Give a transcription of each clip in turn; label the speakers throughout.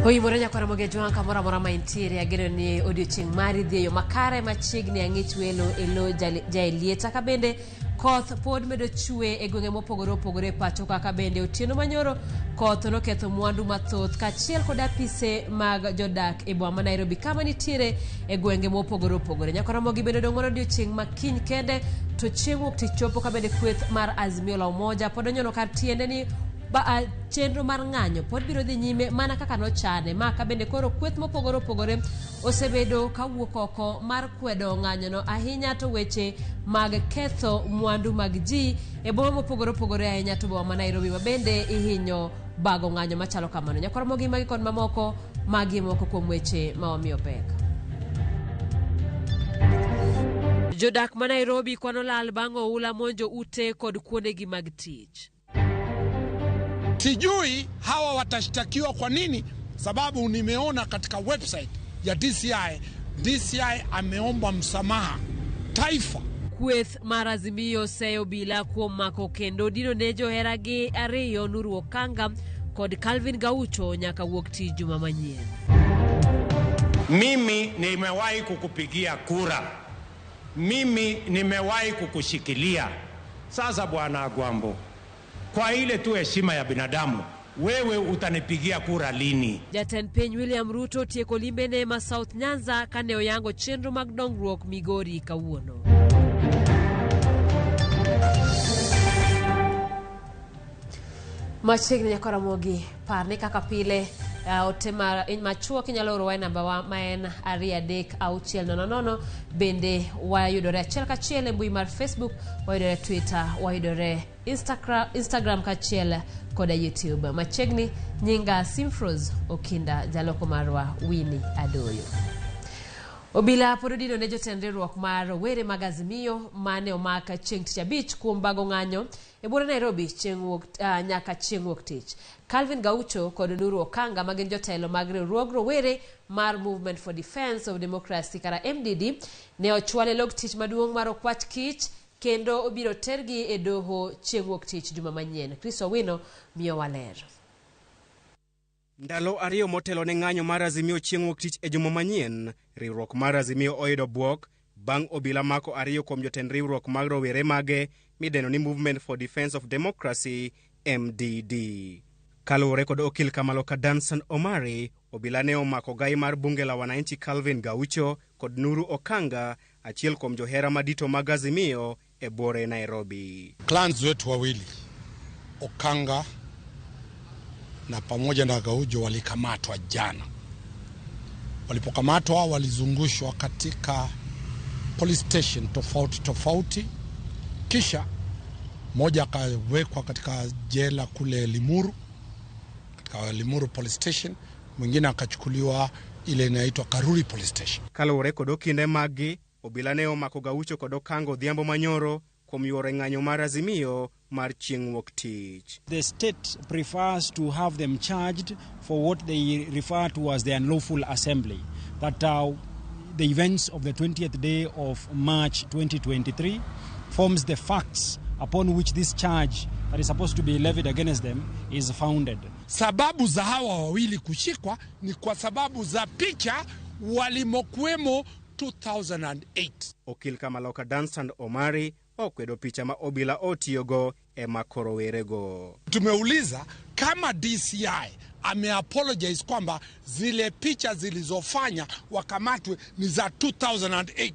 Speaker 1: Oimore nyakwara moge jwang' kamoro amora ma intiere ageno ni odiochieng' mari dhi e yo makare machiegni ang'ich welo e lo jaelieta ka bende koth pod medo chwe e gwenge mopogore opogore e pacho kaka bende otieno manyoro koth noketho mwandu mathoth kaachiel kod apise mag jodak e boma ma Nairobi kama nitiere e gwenge mopogore opogore. Nyakwara Ramogi bende odong' mana odiochieng' ma kiny kende to chieng' wuok tich chopo ka bende kweth mar Azimio la Umoja pod onyono kar tiende ni chenro mar ng'anyo pod biro dhi nyime mana kaka nochane ma ka bende koro kweth mopogore opogore osebedo kawuok oko mar kwedo ng'anyono ahinya to weche mag ketho mwandu mag ji e boma mopogore opogore ahinya to boma ma Nairobi ma bende ihinyo bago ng'anyo machalo kamano. Nyakwar Ramogi magi kod mamoko magi moko kuom weche ma wamiyo pek. Jodak ma Nairobi kwano lal bang' oula monjo ute kod kuondegi mag tich.
Speaker 2: Sijui hawa watashtakiwa kwa nini, sababu nimeona katika website ya DCI, DCI ameomba msamaha taifa.
Speaker 1: Kweth mar Azimio seyo obila kuom mako kendo dino ne joheragi ariyo Nuru Okanga kod Calvin Gaucho nyaka wuok tich juma manyien.
Speaker 3: Mimi nimewahi kukupigia kura, mimi nimewahi kukushikilia. Sasa Bwana Agwambo, kwa ile tu heshima ya binadamu, wewe utanipigia kura lini?
Speaker 1: Jatend piny William Ruto tieko limbene ma South Nyanza kane oyango chenro mag dongruok Migori kawuono. Machiegni nyaka Ramogi, par ni kaka pile ote machuok inyalo oro wa e namba wa ma en 23600. Bende wayudore achiel kachiel e mbui mar Facebook, wayudore Twitter, wayudore Instagram kachiel koda YouTube. Machiegni nyinga Simfros Okinda, jaloko marwa Winnie Adoyo. Obila pod odino ne jotend riwruok mar rowere mag Azimio mane omak chieng' tich abich kuom bago ng'anyo e buore Nairobi chieng' wuok, nyaka chieng' wuok tich. Calvin Gaucho kod Nuru Okanga ma gin jotelo mag riwruog rowere mar Movement for Defense of Democracy kara MDD ne ochwal e log tich maduong' mar Okwach Kich kendo obiro tergi e doho chieng' wuok tich juma manyien. Chris Owino miyowa ler.
Speaker 4: Ndalo ariyo motelo ne ng'anyo mar Azimio chieng' wuok tich e juma manyien, riwruok mar Azimio oyudo bwok bang' obila mako ariyo kuom jotend riwruok mag rowere mage midendo ni Movement for Defense of Democracy MDD. Kaluwore kod okil Kamaloka Danson Omari, obila ne omako gai mar bunge la wananchi Calvin Gaucho kod Nuru Okanga, achiel kuom johera madito mag Azimio e buore Nairobi.
Speaker 2: Clans wetu wawili Okanga na pamoja na Gaucho walikamatwa jana. Walipokamatwa walizungushwa katika police station tofauti tofauti, kisha mmoja akawekwa katika jela kule Limuru, katika Limuru police station, mwingine akachukuliwa ile inaitwa Karuri police station.
Speaker 4: Kaluwore kod okinde maggi, obila ne omako Gaucho kod Okanga odhiambo manyoro kuom yuoro e ng'anyo mar Azimio mar chieng' wuok tich.
Speaker 5: The state prefers to have them charged for what they refer to as the unlawful assembly, that the events of the 20th day of March 2023 forms the facts upon which this charge that is supposed to be levied against them is founded.
Speaker 2: Sababu za hawa wawili kushikwa ni kwa sababu za picha walimokuwemo 2008.
Speaker 4: Okil Kamaloka Danstan Omari okwedo picha ma obila otiyogo e mako rowerego.
Speaker 2: Tumeuliza kama DCI ameapologize kwamba zile picha zilizofanya wakamatwe ni za 2008.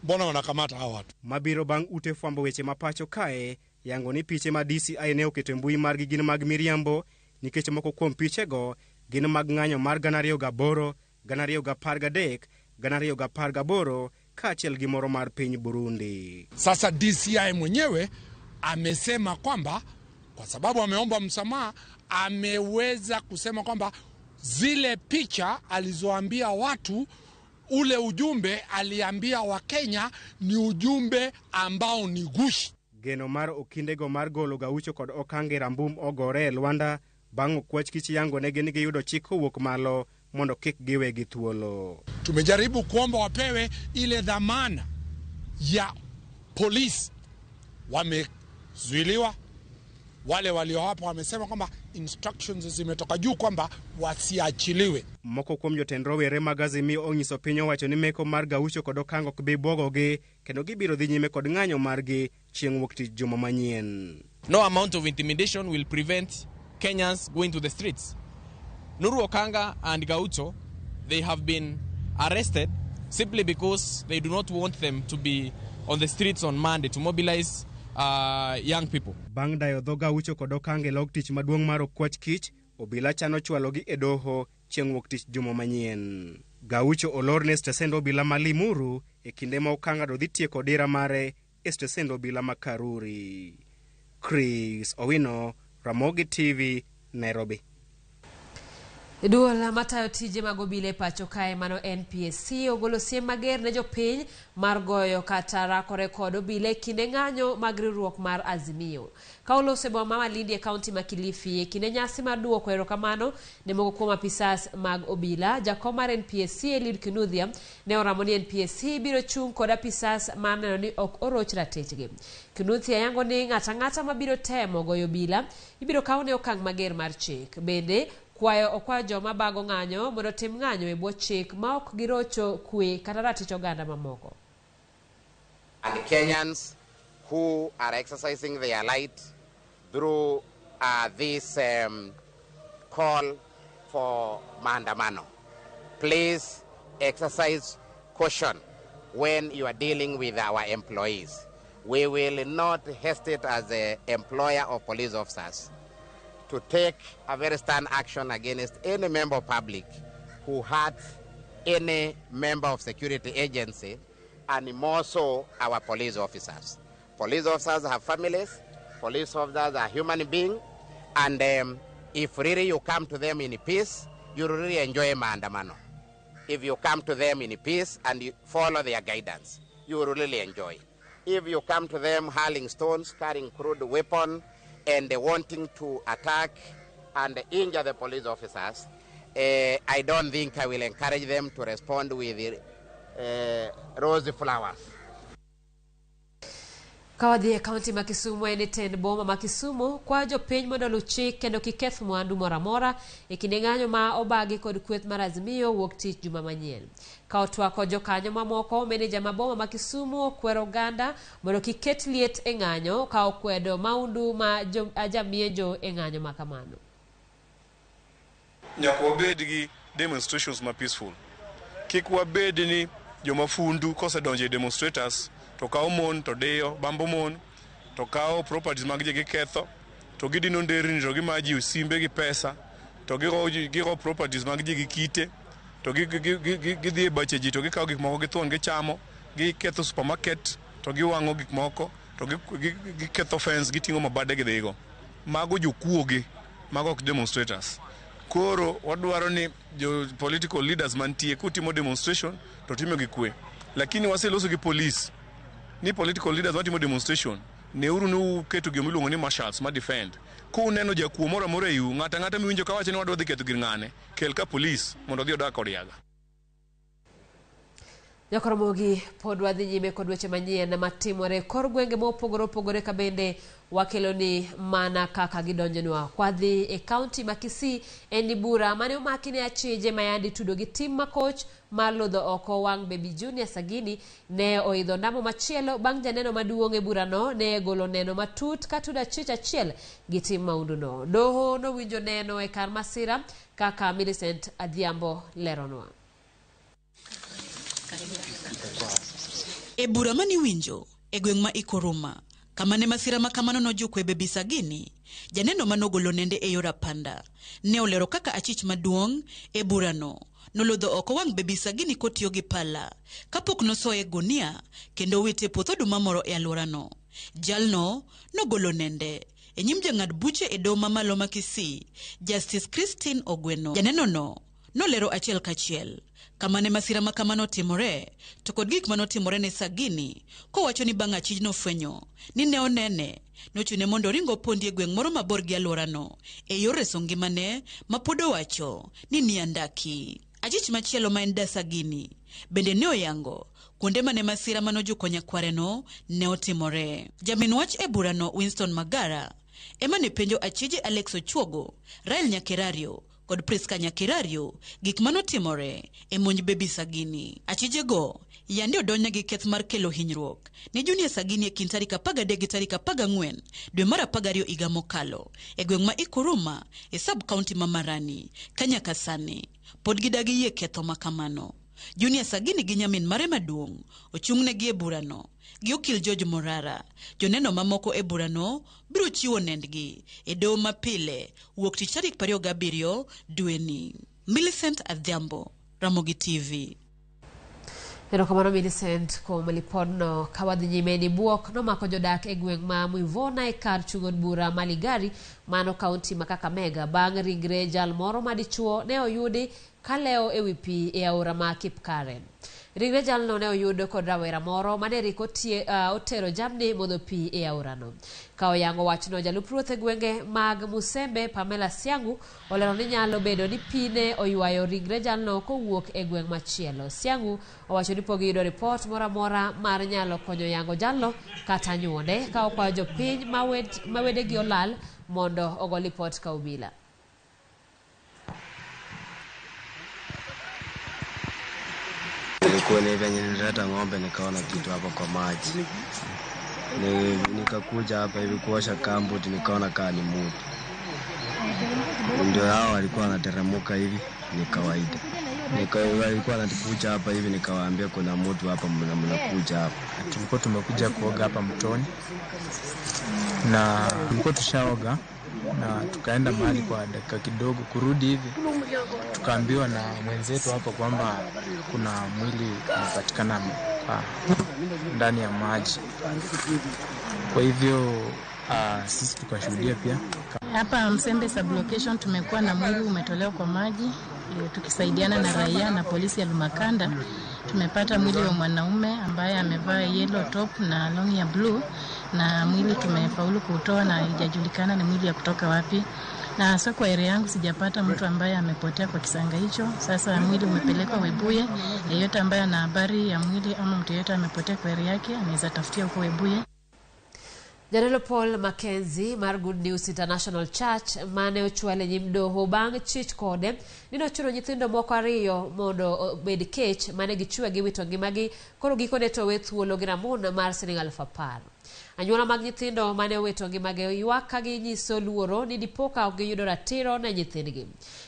Speaker 2: Mbona wanakamata hawa watu?
Speaker 4: Mabiro bang' ute fwambo weche ma pacho kae yango ni piche ma DCI ne oketo e mbui margi gin mag miriambo nikech moko kuom pichego gin mag ng'anyo mar 2008, 2013, 2018 kaachiel gi moro mar piny Burundi.
Speaker 2: Sasa DCI mwenyewe amesema kwamba kwa sababu ameomba msamaha, ameweza kusema kwamba zile picha alizoambia watu, ule ujumbe aliambia Wakenya ni ujumbe ambao ni gushi.
Speaker 4: Geno mar okindego mar golo Gaucho kod Okanga e rambum ogore e Lwanda bang' okwach kich yango negi ni giyudo chik kowuok malo mondo kik giwegi thuolo.
Speaker 2: Tumejaribu kuomba wapewe ile dhamana ya polisi, wamezuiliwa. Wale walio hapo wamesema kwamba instructions zimetoka juu kwamba wasiachiliwe.
Speaker 4: Moko kuom jotend rowere mag Azimio onyiso piny owacho ni meko mar Gaucho kod Okanga ok bi bwogogi kendo gibiro dhi nyime kod ng'anyo margi chieng' wuok tich juma manyien.
Speaker 6: No amount of intimidation will prevent Kenyans going to the streets. Nuru Okanga and Gaucho, they have been arrested simply because they do not want them to be on the streets on Monday to mobilize young people.
Speaker 4: Bang' dayo dho Gaucho kod Okanga e log tich maduong' mar Okwach Kich, obila chano chwalogi e doho chieng' wuok tich juma manyien. Gaucho olorne e stesend obila ma Limuru e kinde ma Okanga to dhi tieko dira mare e stesend obila ma Karuri. Chris Owino, Ramogi TV, Nairobi.
Speaker 1: Duol matayo tije mag obila e pacho kae mano NPSC ogolo siem mager ne jopiny mar goyo kata rakore kod obila e kinde ng'anyo mag riwruok mar Azimio. Ka oloso e boma ma Malindi e kaunti ma Kilifi e kinde nyasi mar duoko erokamano ne moko kuom apisas mag obila, jakom mar NPSC Eliud Kinuthia ne oramo ni NPSC biro chung' kod apisas mar neno ni ok oroch ratichgi. Kinuthia yango ni ng'ato ang'ata mabiro temo goyo obila ibiro kawne okang' mager mar chik. Bende kwayo okwayo joma bago ng'anyo mondo otim ng'anyo e bwo chik ma ok girocho kwe kata ratich oganda mamoko.
Speaker 7: And Kenyans who are exercising their right through this call for maandamano. Please exercise caution when you are dealing with our employees. We will not hesitate as the employer of police officers to take a very stern action against any member of public who hurts any member of security agency, and more so our police officers. Police officers have families, police officers are human beings, and if really you come to them in peace, you really enjoy maandamano. If you come to them in peace and you follow their guidance, you will really enjoy. If you come to them hurling stones, carrying crude weapon, and wanting to attack and injure the police officers, I don't think I will encourage them to respond with rose flowers.
Speaker 1: Ka wadhi e kaunti ma Kisumu en tend boma ma Kisumu kwayo jopiny mondo oluw chik kendo kik keth mwandu moro amora e kinde ng'anyo ma obagi kod kweth mar Azimio wuok tich juma manyien. Ka otwak kod jokanyo mamoko, meneja ma boma ma Kisumu okwero oganda mondo kik ket liet e ng'anyo ka okwedo maundu ma jamienjo e ng'anyo ma kamano.
Speaker 8: Nyaka wabed gi demonstrations ma peaceful. Kik wabed ni joma fundu kosedonjo e demonstrators to kawo mon to diyo, bambo mon, to kawo properties mag ji giketho, to gidino nderni to gimayo ji simbe gi pesa, to gigo properties mag ji gi kite, to gidhi e bache ji to gikawo gik moko githuon gichamo, giketho supermarket to giwang'o gik moko, to giketho fence, giting'o mabade gidhigo. Mago jokuoge, mago ok demonstrators. Koro wadwaro ni jo political leaders mantie kutimo demonstration to timo gi kwe. Lakini waseloso gi police ni political leaders matimo demonstration neuru ni uketo gima iluongo ni marshals ma defend. Kuneno jakuo moro amora e iu, ng'ato ang'ata miwinjo kawacho ni wadwa dhi ketho gir ng'ane, kel ka police mondo odhi odag kod yaga.
Speaker 1: Nyakoromogi pod wadhi nyime kod weche manyien matimore kor gwenge mopogore opogore ka bende wakelo ni mana kaka gidonjonwa. Kwadhi e kaunti ma Kisii en ni bura mane omaki ne achije mayandi tudo gi tim makoch mar lodho oko wang' Baby Junior Sagini ne oidho ndamo machielo bang' janeno maduong' e burano ne golo neno matut ka tudo achich achiel gi tim maunduno. Doho nowinjo neno e kar masira kaka Millicent Adhiambo leronwa.
Speaker 9: E bura maniwinjo e gweng' ma Ikoruma, kama ne masira ma kamano nojuko e Baby Sagini, janeno manogolo nende e yor apanda ne olero kaka achich maduong' e burano nolodho oko wang' Baby Sagini kotiyo gi pala kapok nosoye e gunia kendo wite e puoth oduma moro e alworano. Jalno nogolo nende e nyim jang'ad buche e doho mamalo ma Kisii, Justice Christine Ogweno. Janeno no nolero achiel kachiel kama ne masira ma kamano otimore to kod gik manotimore ne Sagini, kowacho ni bang' achij nofwenyo ni ne onene, nochune mondo oring opondi e gweng' moro mabor gi alworano e yor reso ngimane ma pod owacho ni ni andaki. Achich machielo ma en da Sagini bende ne oyango kuonde mane masira manojuko nyakwareno ne otimore. Jamin wach e burano Winston Magara ema ne penjo achije Alex Ochuogo, Rael Nyakerario kod Priska Nyakerario gik manotimore e monj Baby Sagini. Achijego yande odonjnegi keth mar kelo hinyruok ne Junior Sagini e kind tarik 13 gi tarik 14 dwe mar 12 higa mokalo e gweng' ma Ikuruma e sub county ma Marani ka nyaka sani pod gidagi yie ketho ma kamano. Junior Sagini gi nyamin mare maduong' ochung'negi e burano gi okil George Morara. Joneno mamoko e burano biro chiwo nendgi e doho mapile wuok tich tarik 27 dweni. Millicent Adhiambo, Ramogi TV.
Speaker 1: Erokamano Millicent kuom lipodno. Ka wadhi nyime ni buok nomako jodak e gweng' ma Muivona e kar chung' od bura ma Ligari, mano kaunti ma Kakamega, bang' ringre jal moro ma dichuo ne oyudi kalewo e wi pi e aora ma Kipkaren. Ringre jalno ne oyud kod rawera moro mane rik otero jamni modho pi e aorano. Ka oyango wachno, jalup ruoth e gwenge mag Musembe, Pamela Siangu, olero ni nyalo bedo ni pi ne oywayo ringre jalno kowuok e gweng' machielo. Siangu owacho ni pok giyudo ripot moro amora mar nyalo konyo yango jalno kata nyuonde, ka okwayo jopiny ma wedegi olal mondo ogo lipot ka obila.
Speaker 10: Nilikuwa ni venye nilileta ng'ombe nikaona kitu hapo kwa maji. Nikakuja hapa hivi kuosha kambuti nikaona kaa ni mtu. Ndio hao walikuwa wanateremka hivi ni kawaida. Walikuwa wanakuja hapa hivi nikawaambia kuna mtu hapa mnakuja hapa.
Speaker 11: Tulikuwa tumekuja kuoga hapa mtoni na tulikuwa tushaoga na tukaenda mahali kwa dakika kidogo, kurudi hivi tukaambiwa na mwenzetu hapo kwamba kuna mwili umepatikana ndani ya maji. Kwa hivyo sisi tukashuhudia pia.
Speaker 12: Hapa Msembe sublocation tumekuwa na mwili umetolewa kwa maji, tukisaidiana na raia na polisi ya Lumakanda. Tumepata mwili wa mwanaume ambaye amevaa yellow top na long ya blue, na mwili tumefaulu kuutoa na haijajulikana ni mwili ya kutoka wapi. Na hasa kwa area yangu sijapata mtu ambaye amepotea kwa kisanga hicho. Sasa mwili umepelekwa Webuye. Yeyote ambaye ana habari ya mwili ama mtu yeyote amepotea kwa area yake anaweza tafutia huko Webuye.
Speaker 1: Jadolo Paul Mackenzie mar Good News International Church mane ochwale nyim doho bang' chich kode ni nochuno nyithindo moko ariyo mondo obed kech mane gichwe giwito ngimagi, koro gikone to owe thuolo gi ramon mar siling 10,000. Anyuola mag nyithindo mane owito ngimagi ywak ka ginyiso luoro ni dipo ka ok giyudo ratiro ne nyithindgi.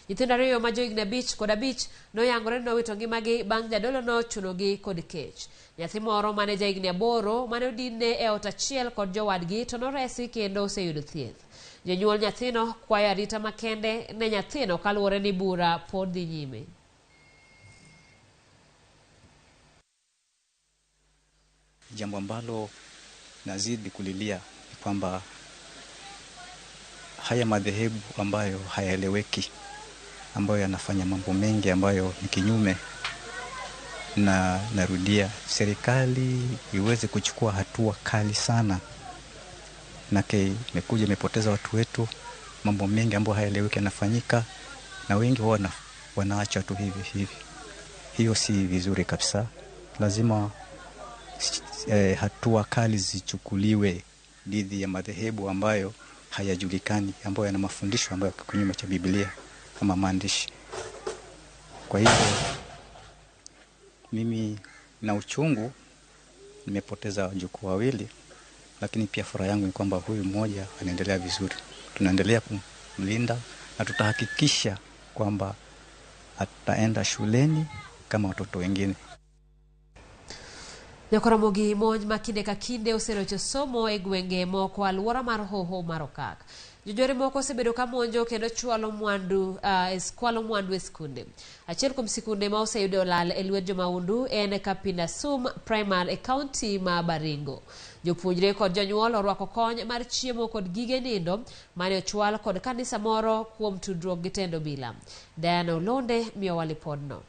Speaker 1: Nyithindo ariyo ma johigni 5 kod 5 noyangore ni nowito ngimagi bang' jadolo nochunogi kod kech. Nyathi moro mane jahigni 8 mane odinne e ot achiel kod jowadgi to noresi kendo oseyudo thieth. Jonyuol nyathino kwayo arita makende ne nyathino kaluwore ni bura pod dhi nyime.
Speaker 13: Jambo ambalo nazidi kulilia ni kwamba haya madhehebu ambayo hayaeleweki, ambayo yanafanya mambo mengi ambayo ni kinyume, na narudia, serikali iweze kuchukua hatua kali sana. Nake imekuja imepoteza watu wetu, mambo mengi ambayo hayaeleweki yanafanyika na wengi wanaacha tu hivi hivi. Hiyo si vizuri kabisa. Lazima hatua kali zichukuliwe dhidi ya madhehebu ambayo hayajulikani, ambayo yana mafundisho ambayo kinyume cha Biblia kama maandishi. Kwa hivyo mimi na uchungu nimepoteza wajukuu wawili, lakini pia furaha yangu ni kwamba huyu mmoja anaendelea vizuri. Tunaendelea kumlinda na tutahakikisha kwamba ataenda shuleni kama watoto wengine.
Speaker 1: Nyakoromogi monj ma kinde ka kinde oserocho somo e gwenge moko alwora mar Hoho mar Okak. Jonjore moko osebedo ka monjo kendo chwalo mwandu kwalo mwandu e skunde. Achiel kuom sikunde ma oseyudo lal e lwet jomahundu en Kapindasum Primary e kaunti ma Baringo. Jopuonjre kod jonyuol orwako kony mar chiemo kod gige nindo mane ochwal kod kanisa moro kuom tudruok gi tend obila. Diana Olonde miyowa lipodno.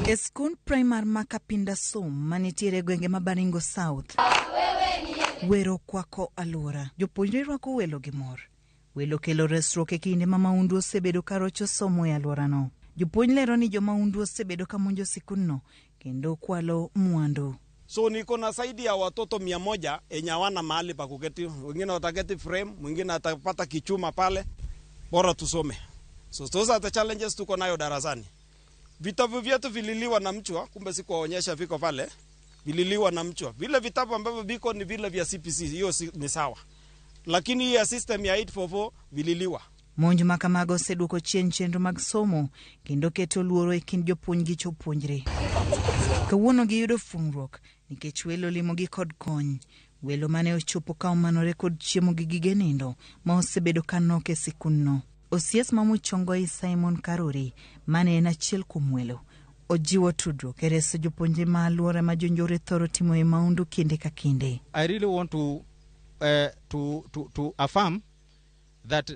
Speaker 14: E skund primar ma Kapindasum manitiere e gwenge ma Baringo South, wero kwako alwora. Jopuonjre rwako welo gi mor. Welo kelo resruok e kinde ma mahundu osebedo ka rocho somo e alworano. Jopuonj lero ni jomahundu osebedo ka monjo sikundno kendo kwalo mwandu.
Speaker 15: So niko na zaidi ya watoto 100 enye hawana mahali pa kuketi, wengine wataketi frame, mwingine atapata kichuma pale, bora tusome. So those are the challenges tuko nayo darasani. Vitabu vyetu vililiwa na mchwa, kumbe sikuwaonyesha viko pale, vililiwa na mchwa. Vile vitabu ambavyo viko ni vile vya CPC, hiyo ni sawa. Lakini hii ya system ya 844 vililiwa.
Speaker 14: Monj ma kamago oseduoko chien chenro mag somo kendo keto luoro e kind jopuonj gi jopuonjre. Kawuono giyudo fungruok nikech welo limogi kod kony. Welo mane ochopo ka omanore kod chiemo gi gige nindo ma osebedo ka nok e sikundno. Osias ma Muchongoi Simon Karuri mane en achiel kuom welo ojiwo tudruok e reso jopuonjre ma alwora ma jonjore thoro timoe maundu kinde ka kinde.
Speaker 16: I really want to affirm that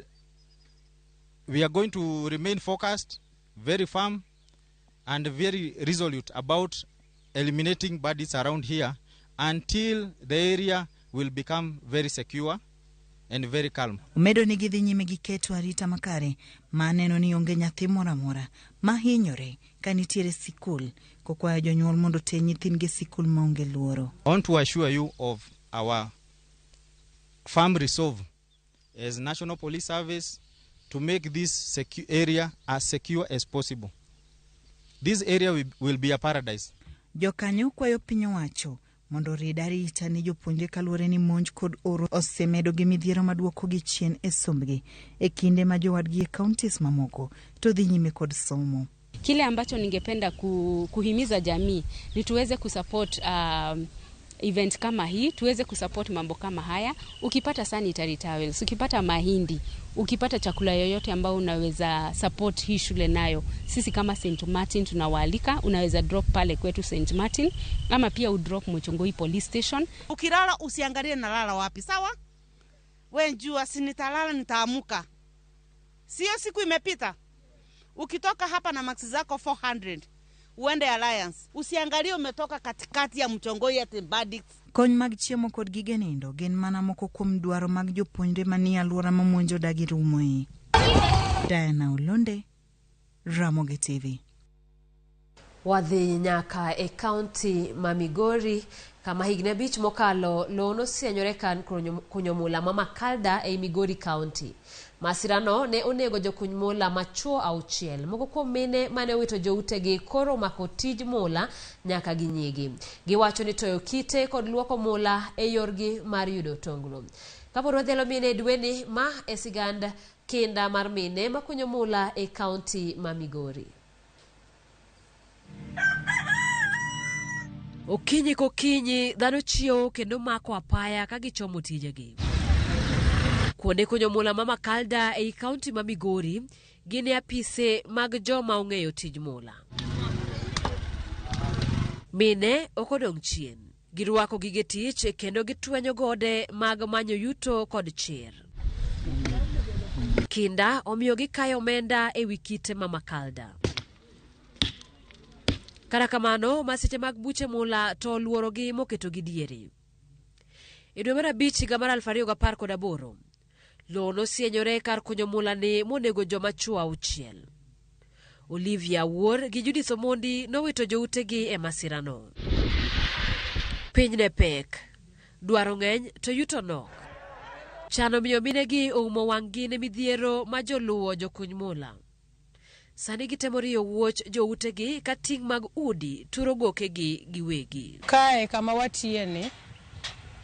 Speaker 16: we are going to remain focused, very firm, and very resolute about eliminating bandits around here until the area will become very secure and very calm.
Speaker 14: Omedo ni gidhi nyime gi keto arita makare ma neno ni onge nyathi moro amora ma hinyore ka nitiere sikul kokwayo jonyuol mondo oter nyithindgi e sikul maonge luoro.
Speaker 16: I want to assure you of our firm resolve as National Police Service to make this area as secure as possible. This area will be a paradise.
Speaker 14: Jokanyo kwayo piny owacho mondo orid arita ne jopuonjre kaluwore ni monj kod oro osemedo gi midhiero maduokogi chien e sombgi e kinde ma jowadgi e kauntis mamoko to dhi nyime kod somo.
Speaker 17: Kile ambacho ningependa kuhimiza jamii ni tuweze kusupport event kama hii, tuweze kusupport mambo kama haya. Ukipata sanitary towels, ukipata mahindi, ukipata chakula yoyote ambao unaweza support hii shule nayo, sisi kama St. Martin tunawaalika, unaweza drop pale kwetu St. Martin ama pia udrop Muchongoi Police Station.
Speaker 18: Ukilala usiangalie nalala wapi, sawa? We njua si nitalala nitaamuka. Sio siku imepita. Ukitoka hapa na maksi zako 400 uende Alliance. Usiangalie umetoka katikati ya Muchongoi at bandits.
Speaker 14: Kony mag chiemo kod gige nindo gin mana moko kuom dwaro mag jopuonjre manie alwora ma monj odagi rumoe. Diana Olonde, Ramogi TV.
Speaker 1: Wadhi nyaka e kaunti ma Migori kama higni 5 mokalo lowo nosienyore kan kunyo mula ma Makalda ei Migori County. Masirano ne onego jokuny mula machuo 6. Moko kuom mine mane owito joutegi koro omako tij mula nyaka gi nyigi. Giwacho ni toyo kite kod luoko mula e yorgi mar yudo tonglo. Kapod wadhialo mine e dweni, ma e sigand kinda mar mine makunyo mula e kaunti ma Migori. Okinyi kokinyi dhano chiewo kendo mako apaya ka gichomo tijegi. Kuonde kunyo mula ma Makalda ei kaunti ma Migori gin e apise mag joma ong'eyo tij mula. Mine ok odong' chien. Girwako gige tich kendo gitwenyo gode mag manyo yuto kod chir. Kinda omiyo gikayo omenda ewi kite ma Makalda. Kata kamano, masiche mag buche mula to oluorogi moketogi diere. E dwe mar 5 higa mar 2018, lowo nosienyore kar kunyo mula ni monego joma chuo 6. Olivia Wuor gi Judith Omondi nowito joutegi e masirano. Piny ne pek, dwaro ng'eny to yuto nok. Chano miyo minegi oumo wang'gi ne midhiero ma joluwo jokuny mula. Sani gitemo riyo wuoch joutegi ka ting' mag udi turo gokegi giwegi.
Speaker 19: Kae kama watiye ni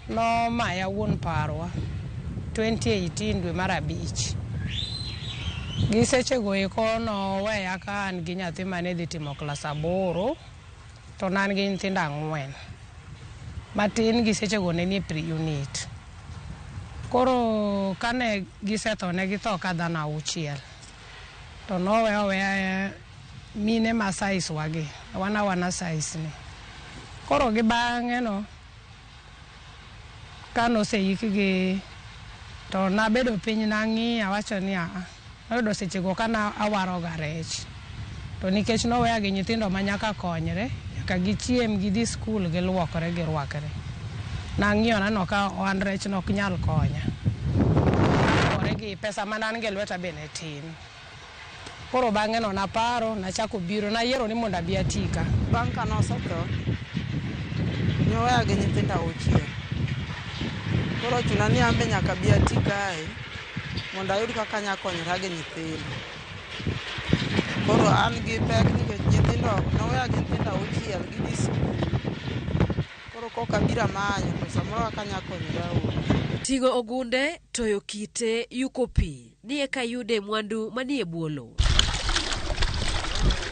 Speaker 19: nomaya wuon parwa 2018 dwe mar 5. Gi sechego eko noweya ka an gi nyathi mane dhi timo klas 8 to ne an gi nyithindo 4. Matin gi sechego ne nie pre-unit. Koro kane gisetho ne githo ka dhano 6. To nowe oweya mine ma size wagi, wana size ni. Koro gi bang'e no, kanoseikgi to nabedo piny nang'iyo awacho ni aa, noyudo sechego kana awaroga rech. To nikech noweya gi nyithindo ma nyaka konyre, nyaka gichiem, gidhi skul, giluokre, girwakre. Nang'iyo naneno ka ohand rech nok nyal konya. Kaluwore gi pesa mane an go e lweta be ne tin. Koro bang'e no naparo, nachako biro, nayiero ni mondo abi ati ka.
Speaker 20: Bang' ka nosetho, Nyoweya gi nyithindo auchiel. Koro ochuna ni an be nyaka abi ati kae mondo ayud kaka anyalo konyora gi nyithindo. Koro an gi pek nikech nyithindo noweya gi nyithindo auchiel gidhi skul. Koro koka abiro amanyo to samoro kaka anyalo konyora onge.
Speaker 1: Ting'o ogunde, toyo kite, yuko pi, ni eka iyude mwandu manie bwo lowo.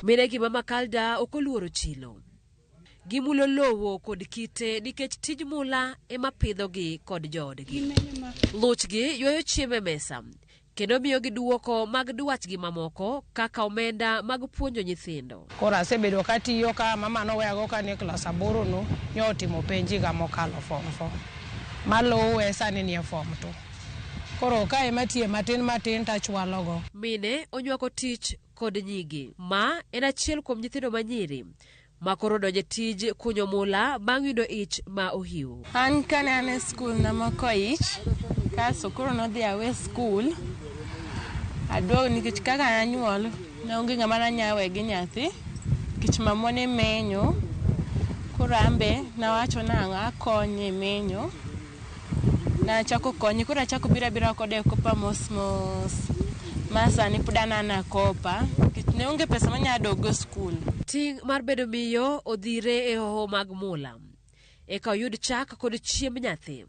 Speaker 1: Mine gi Mama Kalda ok oluoro chilo. Gimulo lowo kod kite nikech tij mula ema pidhogi kod joodgi. Luchgi ywayo chiemo e mesa kendo miyogi duoko mag dwachgi mamoko kaka omenda mag puonjo nyithindo.
Speaker 19: Koro asebedo katiyo ka mama noweyago ka nie klas aboro no nyo otimo penj higa mokalo form 4. Maluwe sani nie form 2. Koro ka ema tiye matin matin tachwalogo.
Speaker 1: Mine onywako tich kod nyigi. Ma en achiel kuom nyithindo manyiri ma koro donjo e tij kunyo mula bang' yudo ich ma ohiu.
Speaker 21: An kane an e skul namako ich, kasto koro nodhi awe skul, aduogo nikech kaka nanyuol, ne onge ng'ama nanya we gi nyathi, nikech mamwa ne menyo, koro an be nawacho nang'o akonye e menyo, Nachako konye, koro achako biro abira kode e kopa mos mos. Ma sani pod an ana kopa, nikech ne onge pesa manyalo dok go skul.
Speaker 1: Ting' mar bedo miyo odhire e hoho mag mula. Eka oyud chak kod chiemb nyathi.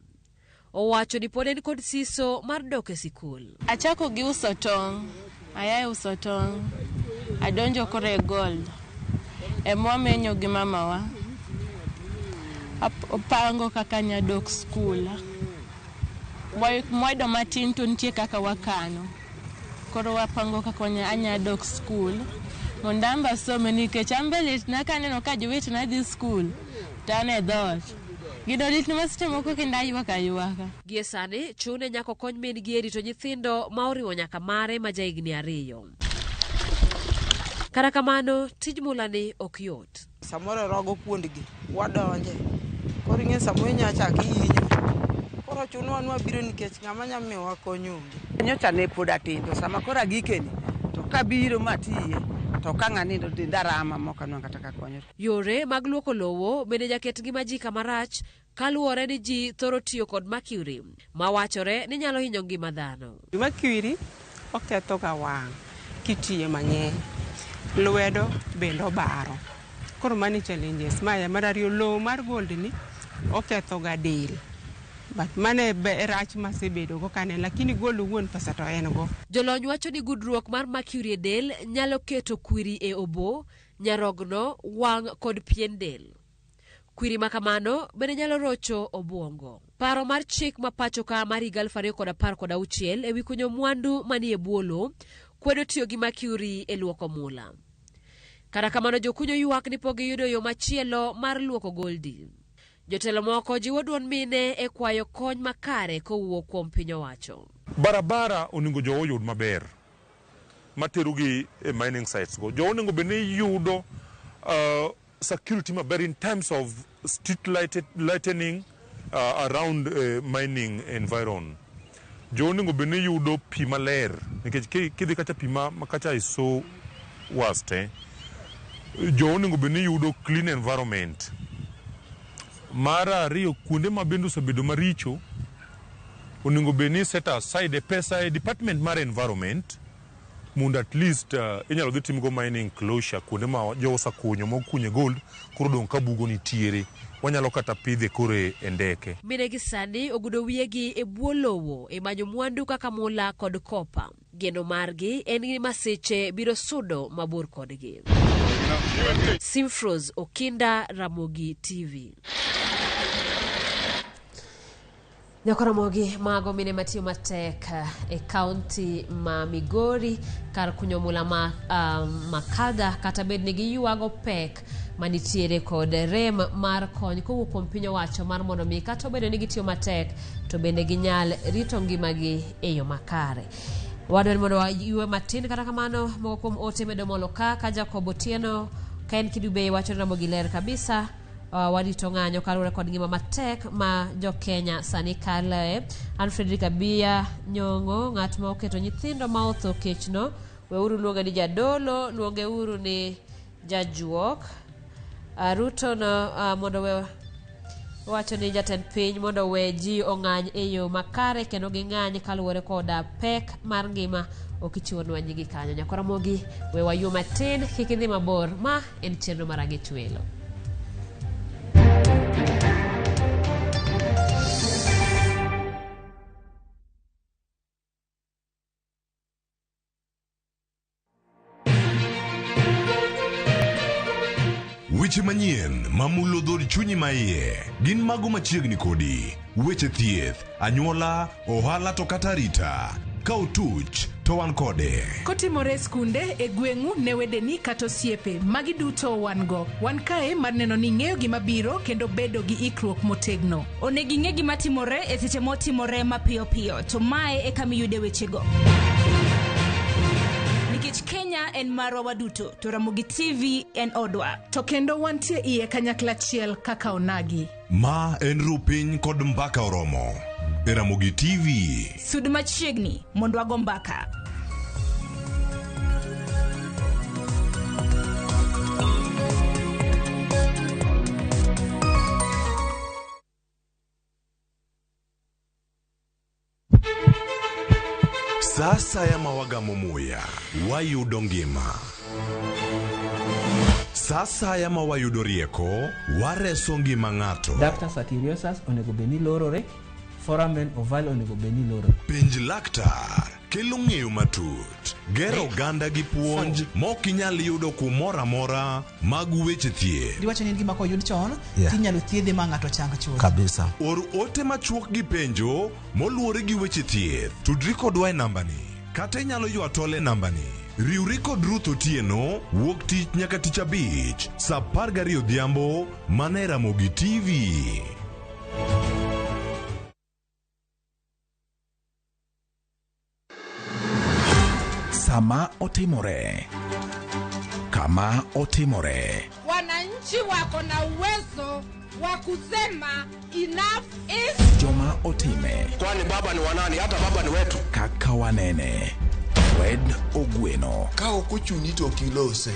Speaker 1: Owacho ni pod en kod siso mar dok e sikul.
Speaker 21: Achako gi uso tong', aya e uso tong', adonjo koro e gold. Ema wamenyo gi mamawa. Opango kaka anya dok skul. Mwayudo matin to nitie kaka wakano. Koro wapango kaka anya dok skul mondo an be asome nikech an be litna kaneno ka jowetena dhi skul to an e dhoot. Gino litna ma seche moko kendo aywak aywaka.
Speaker 1: Gie sani, chune nyaka okony min-gi e rito nyithindo ma oriwo nyaka mare ma jahigni 2. Kata kamano, tij mulani ok yot.
Speaker 20: Samoro rogo kuondgi, wadonje. Koro ing'e samoro inya chak ihinyo. Koro chunowa ni wabiro nikech ng'ama nya miyowa kony onge.
Speaker 22: Nyocha ne pod atin to sama koro agikeni to kabiro matiye to ka ng'a nindo denda rama mok anwang' kata ka konyore.
Speaker 1: Yore mag luoko lowo bende jaket ngima ji kama rach kaluwore ni ji thoro tiyo kod mercury ma wachore ni nyalo hinyo ngima dhano.
Speaker 23: Mercury oketho ga wang' kitiye mang'eny, lwedo bende obaro. Koro mano e challenges. Maya mar ariyo lowo mar gold ni oketho ga del. But mano e rach masebedo go kaneno, lakini gold owuon pesa to en go.
Speaker 1: Jolony wacho ni gudruok mar mercury e del nyalo keto kwiri e obo, nyarogno, wang' kod pien del. Kwiri ma kamano bende nyalo rocho obwongo. Paro mar chik ma pacho ka mar higa 2016 ewi kunyo mwandu manie bwo lowo kwedo tiyo gi mercury e luoko mula. Kata kamano jokunyo ywak ni pok giyudo yo machielo mar luoko goldi. Jotelo moko jiwo duond mine e kwayo kony makare kowuok kuom piny owacho.
Speaker 8: Barabara onego jowa oyud maber materogi e mining sites go. Jowa onego bed ni yudo security maber in terms of street lightening around mining environ. Jo onego bed ni yudo pi maler nikech kidhi kacha pi ma kacha is so worst. Jo onego bed ni yudo clean environment. Mar ariyo, kuonde ma bende osebedo maricho onego bed ni set aside pesa e department mar environment mondo at least inyalo dhi timgo mining closure kuonde ma jo osekunyo mokunye gold koro dong' ka bugo nitiere wanyalo kata pidhe koro e ndeke.
Speaker 1: Mine gi sani ogudo wiyegi e bwo lowo e manyo mwandu kaka mula kod kopa. Geno margi en ni masiche biro sudo mabor kodgi. Simfros Okinda, Ramogi TV. Nyako Ramogi, mago mine matiyo matek e kaunti ma Migori kar kunyo mula ma Makadha kata bed ni giywago pek manitiere kod rem mar kony kowuok kuom piny owacho mar mondo mi kata obedo ni gitiyo matek to bende ginyal rito ngimagi e yo makare. Wadwaro mondo waywe matin kata kamano moko kuom ote medo molo ka Jacob Otieno ka en Kidube wacho ni Ramogi ler kabisa. Warito ng'anyo kaluwore kod ngima matek ma jo Kenya sani kaloe. An Frederick Abia Nyong'o, ng'at ma oketo nyithindo ma otho kechno, weuru luonge ni jadolo, luongeuru ni jajuok. Ruto no mondo we Owacho ni jatend piny mondo owe ji ong'any e yo makare kendo ging'any kaluwore koda pek mar ngima ok ichiwonwa nyingi kanyo. Nyakwar Ramogi, we wayuo matin kik idhi mabor. Ma en chenro mar Ang'ech Welo.
Speaker 2: Weche manyien mamulo dhood chunyi maiye gin mago machiegni kodi. Weche thieth, anyuola, ohala to kata arita. Ka otuch to wan kode.
Speaker 3: Kotimore e skunde, e gweng'u, ne wedeni kata osiepe, magi duto wan go. Wan kae mar neno ni ing'eyo gima biro kendo bedo gi ikruok motegno.
Speaker 5: Onego ing'e gima timore e seche motimore mapiyo piyo, to mae e kama iyude wechego. Nikech Kenya en marwa waduto, to Ramogi TV en odwa.
Speaker 3: To kendo wantie iye kanyakla achiel kaka onagi.
Speaker 2: Ma en ru piny kod mbaka oromo. E Ramogi TV.
Speaker 5: Sud machiegni mondo wago mbaka.
Speaker 2: Sa asaya ma wagamo muya, wayudo ngima. Sa asaya ma wayudo rieko, wareso ngima ng'ato.
Speaker 24: Ductus arteriosus onego bed ni lorore, foramen ovale onego bed ni lorore.
Speaker 2: Penj laktar kelo ng'eyo matut, gero oganda gi puonj mok inyal yudo kumoro amora mag weche thieth.
Speaker 25: Giwacho ni en gima koyud chon
Speaker 2: Yeah.
Speaker 25: tinyalo thiedhe ma ng'ato chang chuth.
Speaker 2: Kabisa. Or ote machuok gi penjo moluwore gi weche thieth. Tudri kodwa e nambani kata inyalo ywa tol e nambani. Riwri kod Ruth Otieno wuok tich nyaka tich abich saa 12 odhiambo mana e Ramogi TV.
Speaker 26: Sama otimore, kama otimore,
Speaker 27: Wananchi wako na uwezo wa kusema enough is
Speaker 26: joma otime,
Speaker 28: Kwani baba ni wanani? Hata baba ni wetu.
Speaker 26: kaka wanene. Fred Ogweno,
Speaker 29: Ka ok ochuni to ok ilose.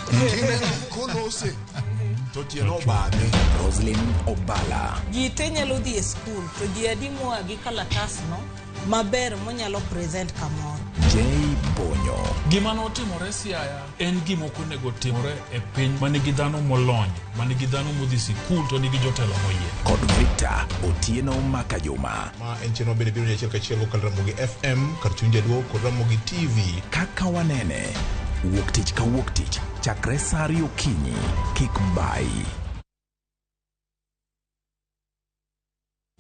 Speaker 29: Kineno kolose to tiende obadhe.
Speaker 26: Roslyn Obala,
Speaker 30: Ji te nyalo dhi e skul to ji adi moa gi kalatasno maber monyalo present kamoro.
Speaker 26: J Bonyo,
Speaker 31: Gima notimore Siaya en gima ok onego timore e piny ma nigi dhano molony, ma nigi dhano modhi sikul to nigi jotelo moyier.
Speaker 26: kod Victor Otieno Makajuma.
Speaker 29: Ma en chenro bende biro ni achiel kachiel kokalo Ramogi FM kar chuny jaluo kod Ramogi TV.
Speaker 26: Kaka wanene, wuok tich ka wuok tich chakre saa ariyo okinyi, kik bayi.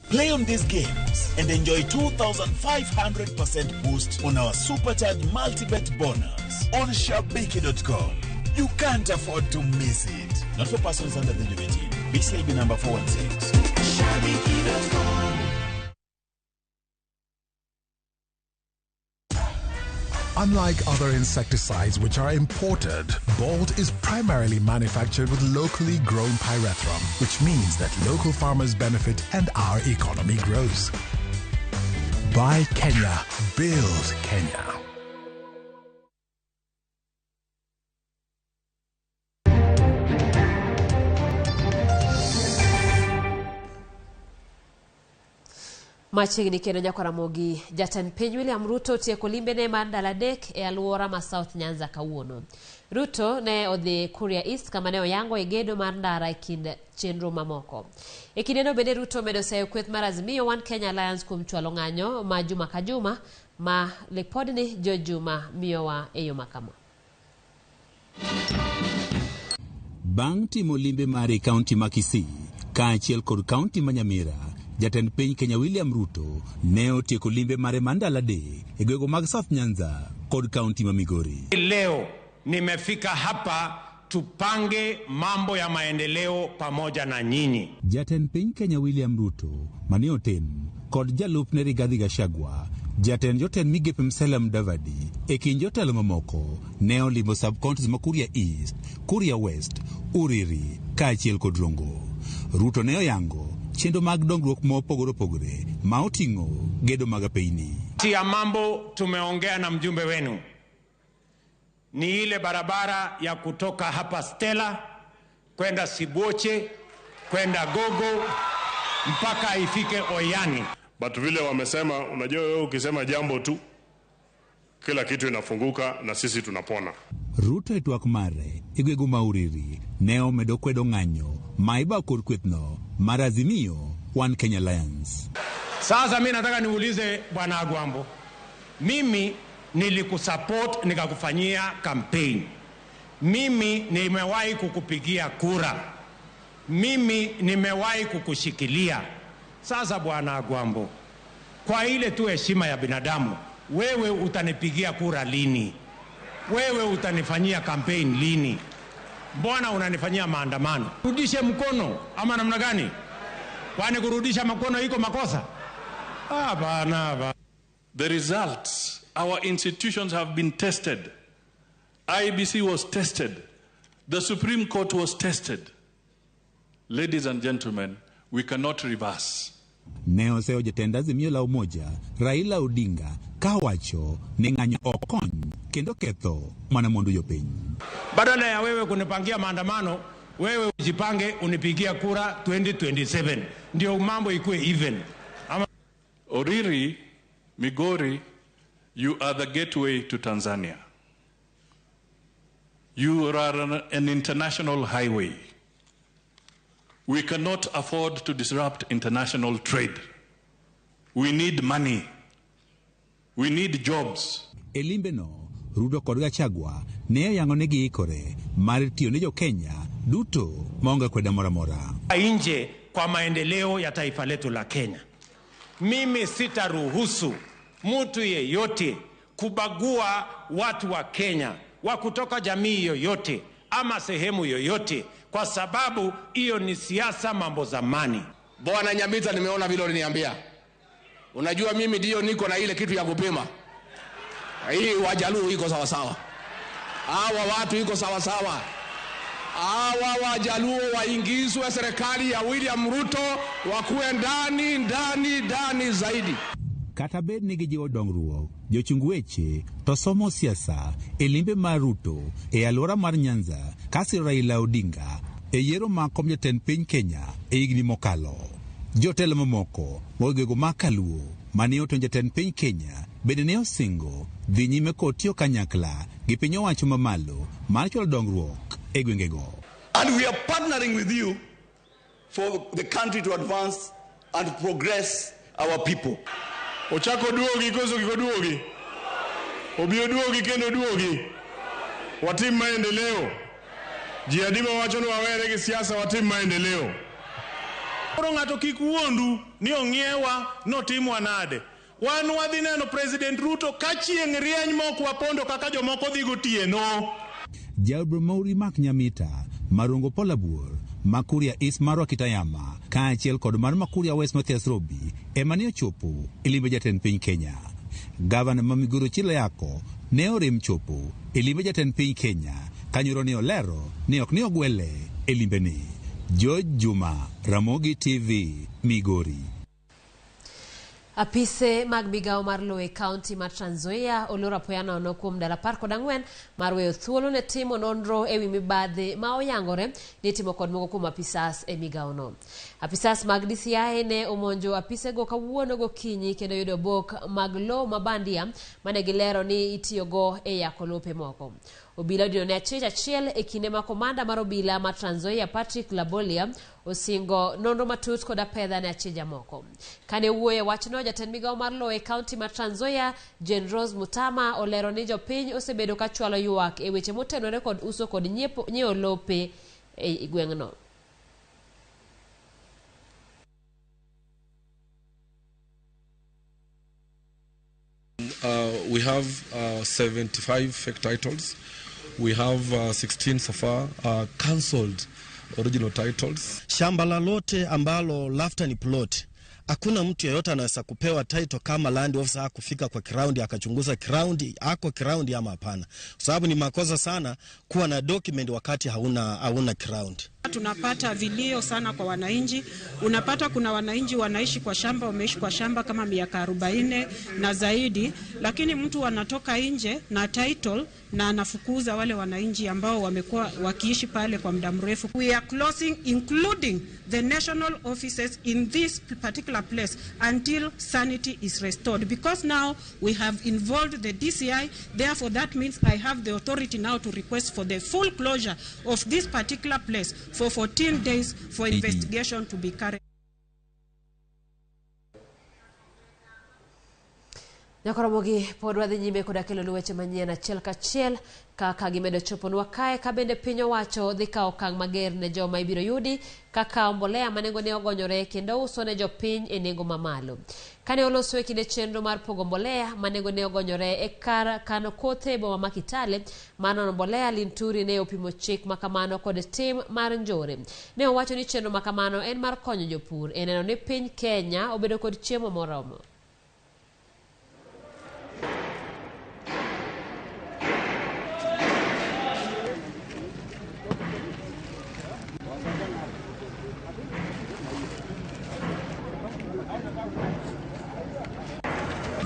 Speaker 32: Play on these games and enjoy 2,500% boost on our supercharged multi-bet bonus on Shabiki.com. You can't afford to miss it. Not for persons under the age of 18. BCLB number 416.
Speaker 33: Shabiki.com.
Speaker 34: Unlike other insecticides which are imported, Bolt is primarily manufactured with locally grown pyrethrum, which means that local farmers benefit and our economy grows. Buy Kenya, build Kenya.
Speaker 1: Machiegni kendo nyako Ramogi, jatend piny William Ruto otieko limbene mar ndalo adek e alwora ma South Nyanza kawuono. Ruto ne odhi Kuria East kama ne oyango e gedo mar ndara e kind chenro mamoko. E kindeno bende Ruto omedo seyo kweth mar Azimio One Kenya Alliance kuom chwalo ng'anyo ma juma ka juma ma lipodni Jo Juma miyowa e yo makama.
Speaker 35: Bang' timo limbe mare e kaunti ma Kisii kaachiel kod kaunti ma Nyamira, jatend piny Kenya William Ruto ne otieko limbe mare mar ndalo adek e gwenge mag South Nyanza kod kaunti ma Migori.
Speaker 36: Leo nimefika hapa tupange mambo ya maendeleo pamoja na nyinyi.
Speaker 35: Jatend piny Kenya William Ruto mane oten kod jalupne Rigathi Gachagua, jatend jotend migepe Musalia Mudavadi e kind jotelo mamoko ne olimo sub-counties ma Kuria East, Kuria West, Uriri kaachiel kod Rongo. Ruto ne oyango chenro mag dongruok mopogore opogore ma oting'o gedo mag apeyni.
Speaker 36: Kati ya mambo tumeongea na mjumbe wenu ni ile barabara ya kutoka hapa Stella kwenda Sibuoche kwenda Gogo mpaka ifike Oyani.
Speaker 8: But vile wamesema, unajua wewe ukisema jambo tu kila kitu inafunguka na sisi tunapona.
Speaker 35: Ruto e twak mare e gwego ma Uriri ne omedo kwedo ng'anyo ma ibawo kod kwethno mar Azimio One Kenya Alliance.
Speaker 36: Sasa mi nataka niulize Bwana Agwambo, mimi nilikusupport nikakufanyia campaign, mimi nimewahi kukupigia kura, mimi nimewahi kukushikilia. Sasa Bwana Agwambo, kwa ile tu heshima ya binadamu, wewe utanipigia kura lini? Wewe utanifanyia campaign lini? Mbona unanifanyia maandamano? Rudishe mkono ama namna gani? Kwani kurudisha mkono iko makosa? Hapana. Ba.
Speaker 31: The results, our institutions have been tested. IBC was tested. The Supreme Court was tested. Ladies and gentlemen, we cannot reverse.
Speaker 35: Ne oseyo jatend Azimio la Umoja Raila Odinga kawacho ni ng'anyo ok kony kendo ketho mana mwandu jopiny.
Speaker 36: Badala ya wewe kunipangia maandamano, wewe ujipange unipigia kura 2027 ndio mambo ikuwe even. Ama
Speaker 31: Oriri, Migori, you are the gateway to Tanzania. You are an international highway. We cannot afford to disrupt international trade. We need money. We need jobs.
Speaker 35: E limbe no, Ruto kod Gachagua ne oyango ni giikore mar tiyo ne jo-Kenya duto maonge kweda moro amora.
Speaker 36: Nje kwa maendeleo ya taifa letu la Kenya. Mimi sitaruhusu mtu yeyote kubagua watu wa Kenya wa kutoka jamii yoyote ama sehemu yoyote, kwa sababu hiyo ni siasa mambo zamani.
Speaker 28: Bwana Nyamita, nimeona vile uliniambia. Unajua mimi ndio niko na ile kitu ya kupima. Hii Wajaluo iko sawa sawa. Hawa watu iko sawa sawa. Hawa Wajaluo waingizwe serikali ya William Ruto, wakuwe ndani ndani ndani zaidi.
Speaker 35: Kata bed ni gijiwo dongruok, jochung weche to somo siasa e limbe mar Ruto e alwora mar Nyanza kasiro Raila Odinga e yiero mar kom jatend piny Kenya e higni mokalo. Jotelo mamoko mogego ma Kaluo mane oto jatend piny Kenya bende ne osingo dhi nyime kod tiyo kanyakla gi piny owacho mamalo mar chwalo dongruok e gwengego.
Speaker 4: And we are partnering with you for the country to advance and progress our people.
Speaker 8: Ochako duogi koso kik oduogi? Obi oduogi kendo oduogi. Watim maendeleo. Ji adi mawacho ni wawere gi siasa, watim maendeleo.
Speaker 6: Koro ng'ato kik wuondu ni ong'iewa notimwa nade. Wan wadhi neno President Ruto ka chieng' rieny mok wapondo kaka jomoko dhi gotieno.
Speaker 35: Jaod Mauri Mark Nyamita, Marongo Polabuor, Makuria East Marwa Kitayama, kaachiel kod mar Makuria West Mathias Robi ema ne ochopo e limbe jatend piny Kenya. Gavana ma Migori Chila Yako ne orem chopo e limbe jatend piny Kenya kanyoro ne olero ni ok ne ogwele e limbeni. George Juma, Ramogi TV, Migori.
Speaker 1: Apise mag migawo mar lowo e kaunti mar Trans Nzoia olor apoya nono kuom ndalo 14 mar weyo thuolo ne timo nonro ewi mibadhi ma oyangore ni itimo kod moko kuom apisas e migawono. Apisas mag DCI ne omonjo apisego kawuono gokinyi kendo yudo obok mag lowo ma bandia mane gilero ni itiyogo e yako lope moko. Obila odino ne achich achiel e kinde ma komanda mar obila ma Trans Nzoia Patrick Labolia osingo nonro matut kod apedha ne achija moko. Kane owuoyo e wachno, jatend migawo mar lowo e kaunti mar Trans Nzoia Jane Rose Mutama olero ni jopiny osebedo ka chwalo ywak e weche motenore kod uso kod nyiewo lope e gweng'no.
Speaker 7: We have 75 fake titles. We have 16 so far cancelled original titles.
Speaker 9: Shamba lolote ambalo lafta ni plot, hakuna mtu yeyote anaweza kupewa title kama land officer hakufika kwa ground akachunguza ground ako ground ama hapana, kwa sababu ni makosa sana kuwa na document wakati hauna ground.
Speaker 3: Tunapata vilio sana kwa wananchi. Unapata kuna wananchi wanaishi kwa shamba, wameishi kwa shamba kama miaka 40 na zaidi, lakini mtu anatoka nje na title na anafukuza wale wananchi ambao wamekuwa wakiishi pale kwa muda mrefu. We are closing including the national offices in this particular place until sanity is restored, because now we have involved the DCI. Therefore that means I have the authority now to request for the full closure of this particular place for 14 days for investigation to be carried.
Speaker 1: Nyakoromogi pod wadhi nyime koda kelonu weche manyien achiel kachiel kaka gimedo choponwa kae ka bende piny owacho dhi kawo okang' mager ne joma ibiro yudi kaka mbolea ma nengone ogonyore kendo uso ne jopiny e nengo mamalo. Kane oloso e kinde chenro mar pogo mbolea ma nengone ogonyore e kar kano kothe e boma ma Kitale, manono mbolea Linturi ne opimo chik makamano kod tim mar njore. Ne owacho ni chenro makamano en mar konyo jopur e neno ni piny Kenya obedo kod chiemo moromo.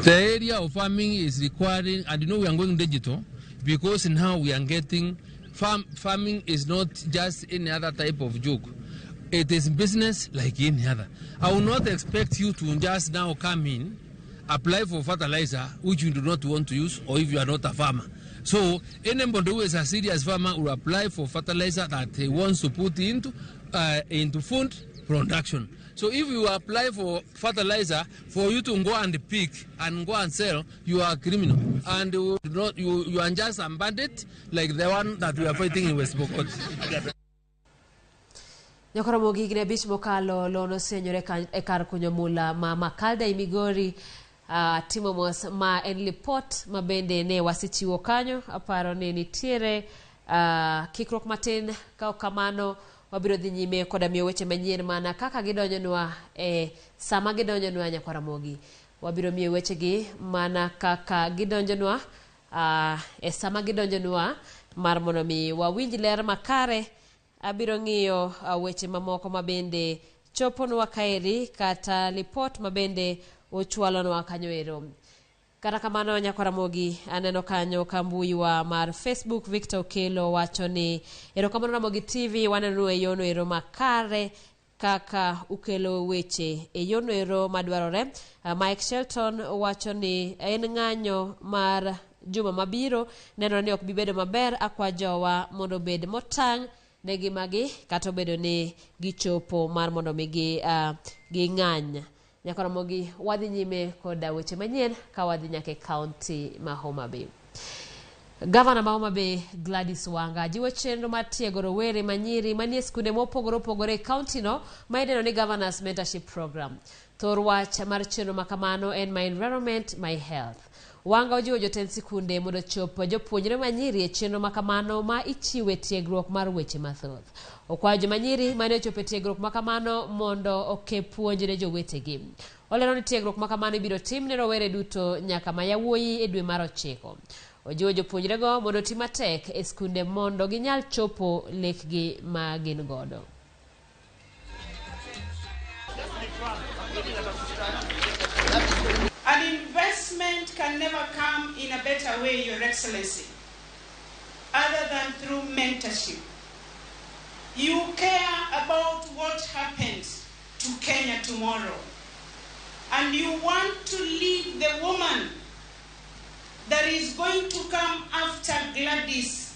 Speaker 5: The area of farming is requiring, and you know we are going digital, because now we are getting, farming is not just any other type of joke. It is business like any other. I will not expect you to just now come in, apply for fertilizer, which you do not want to use, or if you are not a farmer. So anybody who is a serious farmer will apply for fertilizer that he wants to put into food production. So if you apply for fertilizer for you to go and pick and go and sell, you are a criminal. And you are just a bandit like the one that we are fighting in West Pokot.
Speaker 1: Nyakoromogi higni 5 mokalo lono osenyore e kar kunyo mula ma Makalda e Migori. Timo mos ma en lipot ma bende ne wasechiwo kanyo. Aparo ni nitiere kikruok matin ka ok kamano wabiro dhi nyime koda miyo weche manyien mana kaka gidonjonwa e sama gidonjonwa Nyakoromogi. Wabiro miyo wechegi mana kaka gidonjonwa e sama gidonjonwa mar mondo mi wawinj ler makare. Abiro ng'iyo weche mamoko mabende choponwa kaeri kata lipot mabende ochwalonwa kanyo ero. Kata kamano Nyakoromogi, aneno kanyo ka mbui wa mar Facebook Victor Okelo wacho ni erokamano Ramogi TV, waneno e yono ero makare kaka ukelo weche e yono ero madwarore. Mike Shelton wacho ni en ng'anyo mar juma mabiro nenore ni ok bi bedo maber, akwa jowa mondo obed motang' ne ngimagi kata obedo ni gichopo mar mondo mi ging'any. Nyakoromogi wadhi nyime koda weche manyien ka wadhi nyaka e kaunti ma Homa Bay. Gavana ma Homa Bay Gladys Wanga jiwo chenro mar tiego rowere manyiri manie skunde mopogore opogore e kaunti no ma idendo ni Governors Mentorship Program. Thor wach mar chenro makamano en My Environment, My Health. Wanga ojiwo jotend sikunde mondo ochop jopuonjre manyiri e chenro makamano ma ichiwe tiegruok mar weche mathoth. Okwayo jomanyiri mane ochopo e tiegruok makamano mondo oke puonj ne jowetegi. Olero ni tiegruok makamano ibiro tim ne rowere duto nyaka ma yawuoyi e dwe mar 9. Ojiwo jopuonjrego mondo oti matek e skunde mondo ginyal chopo lekgi ma gin godo.
Speaker 10: An investment can never come in a better way, Your Excellency, other than through mentorship. You care about what happens to Kenya tomorrow, and you want to lead the woman that is going to come after Gladys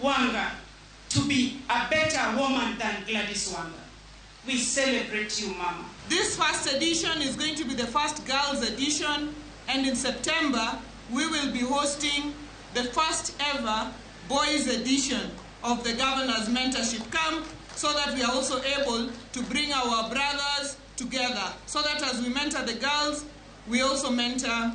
Speaker 10: Wanga to be a better woman than Gladys Wanga. We celebrate you, Mama.
Speaker 11: This first edition is going to be the first girls edition, and in September we will be hosting the first ever boys edition of the Governor's Mentorship Camp, so that we are also able to bring our brothers together, so that as we mentor the girls, we also mentor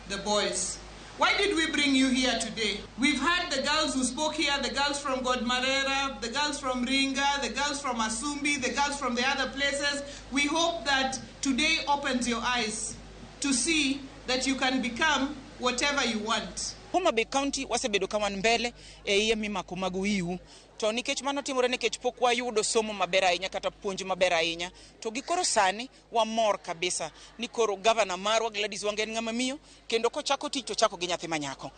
Speaker 11: the boys. Why did we bring you here today? We've had the girls who spoke here, the girls from Godmarera, the girls from Ringa, the girls from Asumbi, the girls from the other places. We hope that today opens your eyes to see that you can become whatever you want.
Speaker 12: Homa Bay County wasebedo ka wan mbele e iye mimako mag wiu.
Speaker 2: To nikech mano timore nikech pok wayudo somo maber ahinya kata puonj maber ahinya. To gi koro sani wamor kabisa ni koro gavana marwa Gladys Wanga en ng'ama miyo kendo kochako tich to ochako gi nyathi manyako.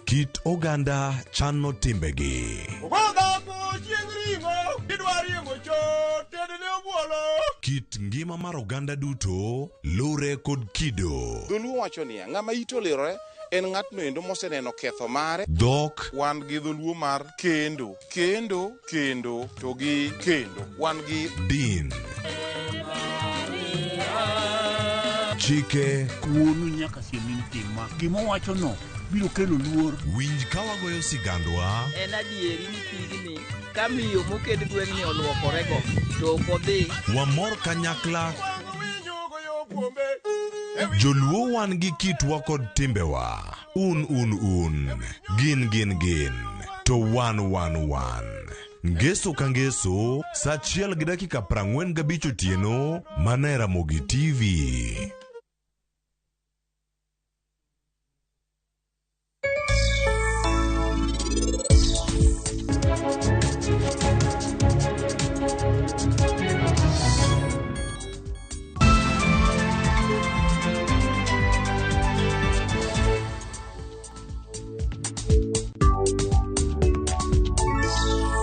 Speaker 12: Kit oganda chano timbegi. Kit ngima mar oganda duto lure kod kido.
Speaker 13: Dholuo wacho niya, ng'ama ite olirore en ng'atno endo moseneno ketho mare.
Speaker 12: Dhok.
Speaker 13: Wan gi dholuo mar kendo, kendo, kendo, to gi kendo. Wan gi
Speaker 12: din. Chike.
Speaker 14: Wuonu nyaka siem ni tima. Gima owachono biro kelo luor.
Speaker 12: Winj ka wagoyo sigandwa.
Speaker 15: En adieri ni pigni ka miyo moked gweng'ni oluokorego to ok odhi.
Speaker 12: Wamor kanyakla. Joluo wan gi kitwa kod timbewa. Un un un. Gin gin gin. To wan wan wan. Ngeso ka ngeso, sa 1:45 otieno, mana e Ramogi TV.